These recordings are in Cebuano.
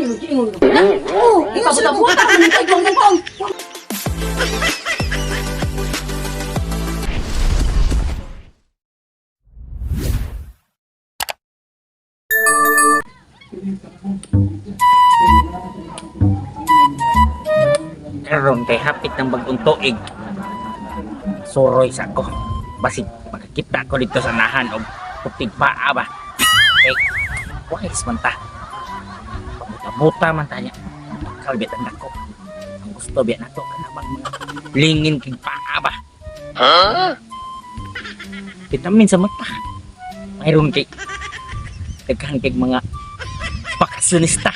Ingon. Oh, ingon sila ko. Pabuta-buta man ning taon. Karon kay hapit ng bagong tuig. Suroy sa ako. Basig makakita ko dito sa nahan og putig paa ba. Kay wise man ta. Pabuta-buta man ta niya. Kalbit ang dako. Ang gusto biya nato kana bang mga lingin kig paa ba. Vitamin sa mata. Mayroon kay daghan kay mga bakasyonista.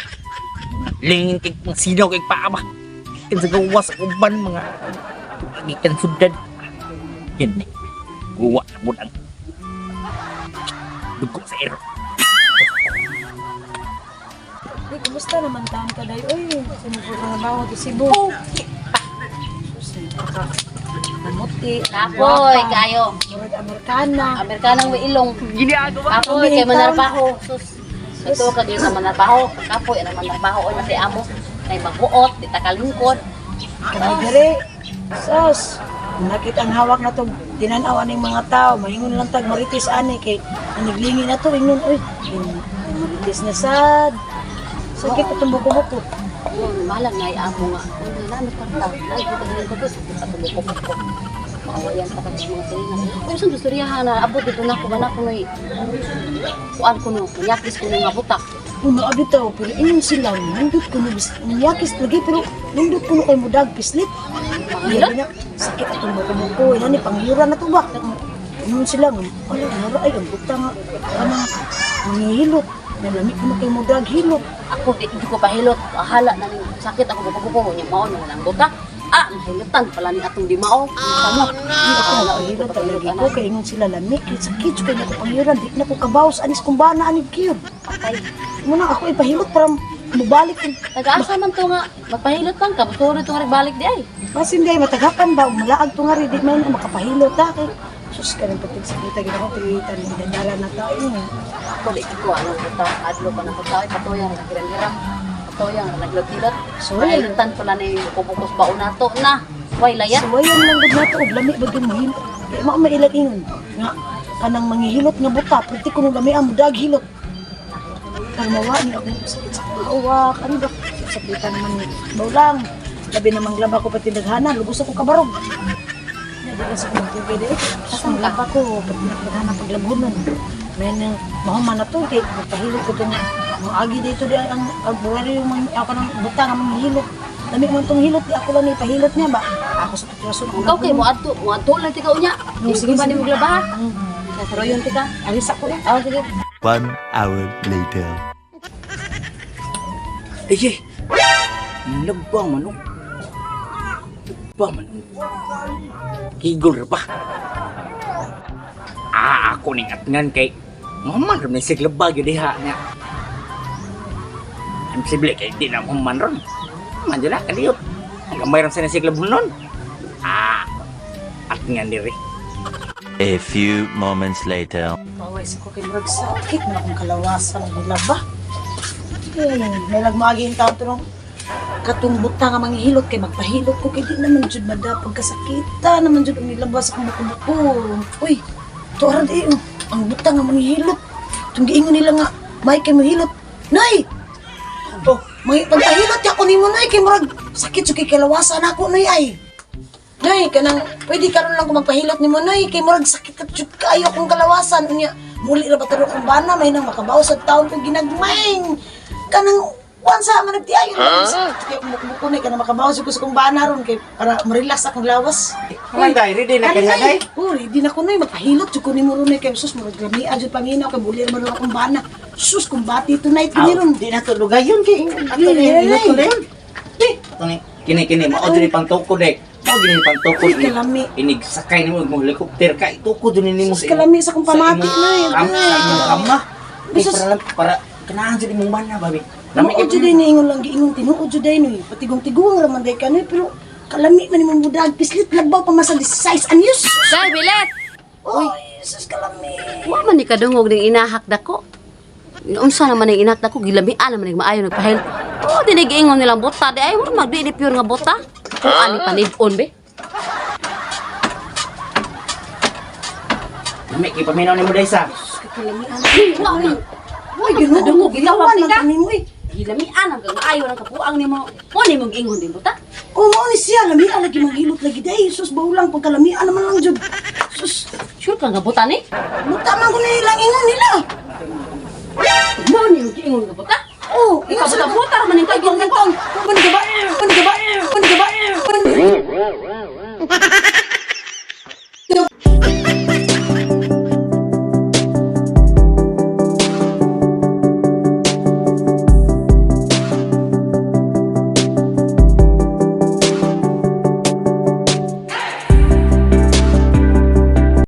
Mga lingin kig mga sinaw kig paa ba. Gikan sa gawas sa uban mga gikan sudad. Yun ni. Guwa na mo ang dugo sa ero. Uy, kumusta naman taon ka day? Uy, sumuko ka na ba ako Cebu? Sus, nagpaka. Namuti. Kapoy kayo. Murag Amerikana. Amerikanang may ilong. Kapoy kay manarbaho. Sus. Ito ka gyud sa manarbaho. Kapoy ana manarbaho oy si amo. Kay magbuot, di ta kalungkod. Kanay dire. Sus, nakita ang hawak na to, tinanaw aning mga tao, maingon lang tag marites ani kay ang naglingi na to, ingon, uy, marites na sad. Sakit itong buko-buko. Yun, malang na amo nga. Ano na may kwarta. Ay, buta din ko sakit sa buko-buko. Maawayan pa kag mga silingan. Uy, sa dusuriyahan na abot dito na ko ba na kunoy. Kuan ko no, yakis ko nga butak. Una abi tao, pero ingon sila, nindot ko no, niyakis lagi, pero nindot ko no kay mudag, pislit. Pangilot? Iya, sakit itong buko-buko, ina ni panghira na to ba? Ingon sila, nga, ay, mura ay, ang buta nga, kanang, nangihilot, nalami ko no kay mudag, hilot. Ako di, di ko pahilot. Ahala na ning sakit ako buko-buko nya mao na lang buta. Ah, mahilutan pala ni atong di mao. Kamo. Hindi ako nagpahilot talaga ko, kay ingon sila lamig, sakit, kay ko panghiran, di na ko kabaws, anis kumbana, anig kiyod. Patay. Muna ako ipahilot para mubalik ko. Nag-asa man to nga magpahilot man ka, buto to nga balik di ay. Basin gay matagapan ba umalaag to nga rin, di man makapahilot ta kay sus ka ng patig sakita gid ako tigitan ni dadala na tayo. Ako di ko ano buta, adlo pa na buta ay patoyang nagirang-girang. Patoyang naglot-ilot. Sorry. Pahilutan pala ni bukubukos baon nato na. Way layat. Suwayan lang gud nato og lami ba gyud mahilot. Kay mao mailag ingon nga kanang mangihilot nga buta, pwede ko nung lami ang mudag hilot. Kang mawa ni ako sakit sa hawak, ano ba? Sakitan man ni bawlang. Labi namang laba ko pati daghana, lubos ako kabarog. Di lang sa kumagtugay di. Saan ka? Laba ko, pati daghana paglabhonon. May nang mahuman na to, kay magpahilot ko itong mga agi dito di ang albularyo yung mga ako ng buta nga manghihilot. Lami man tong hilot, di ako lang ni pahilot niya ba? Ako sa pagkaso. Ikaw kay mo adto, mo adto lang tika unya. No, Sige sige, ba sige. ni mo glaba? Sa tika. Alis ako eh. Oh, sige. 1 hour later. Ay, ay. Nabang man oh. Nabang man oh. Gigol ra ba? Ah, ako ning atngan kay maman ron ni siglaba gyud diha niya. Ang sible kay di na maman ron. Man dyan na, kadiyot. Ang gamay ron sa nasiglab nun. Ah, atngan diri. A few moments later. Paway sa ko kay murag sakit man akong kalawasan ang laba. Eh, may lagmaagi yung tao turong katong buta nga manghihilot kay magpahilot ko kay di naman jud mada pagkasakita naman jud ang nilabas akong buko-buko. Uy, tuara di oh, ang buta nga manghihilot. Itong giingon nila nga may kay mahilot. Nay! Oh, may pagpahilot ya ko nimo nay kay murag sakit jud kay kalawasan ako nay ay. Nay, kanang pwede karon lang ko magpahilot nimo nay kay murag sakit ka jud kaayo akong kalawasan unya. Muli ra ba taro kong bana may nang makabaw sa taon kong ginagmay. Kanang kuan sa man nagtiayon. Sakit kay buko nay kanang makabaw ko sa kong bana ron kay para ma-relax akong lawas. Ay, day, ready na Ari, kanya, nay. day. Oh, ready na ko nay magpahilot jud ko nimo ron nay kay sus murag lamia jud paminaw kay muli ra man ron akong bana. Sus kumbati tonight kini ron. Di na to lugayon kay. Ato ni, Ay, ilot ko ay. dayon. Ato ni, kini kini mao diri pangtukod eh. Mao gini pangtukod Uy, kalami. Inig sakay nimo og helicopter ka itukod din nimo Sus, kalami sa akong pamati, nay. Sa imong kama. Kay Sus. para lang para kanahan jud imong mana babi. Lami Mao kay jud ni ingon lang giingon tinuod jud noy. Patigong-tiguang ra man day kanoy pero kalami man imong budag pislit lagbaw pa man sa 16 anyos. Day, bilet. Uy, sus kalami. Wa man ni kadungog ning inahak dako. Unsa naman ang inak ko, gilamian naman ang maayo nagpahil. Oh, dili giingon nilang buta di ay mura magdi di pure nga buta. Kung ani panid-on be. Lami kay paminaw nimo day sa. Uy, ginoo, gitawag Ginawa ka. man nimo eh. Gilamian ang maayo ng kabuang nimo. Mo ni mong giingon din buta. Oh, mao ni siya lamian lagi manghilot lagi day. Sus, baulang pagkalamian naman lang jud. Sus, Sure ka nga buta ni? buta man ko nila ingon nila. Mo ni mong giingon nga buta. Oh, ingon Ikaw sila. buta buta man ning Ay, kagong gintong. Pan gaba, pan gaba, pan gaba, pan.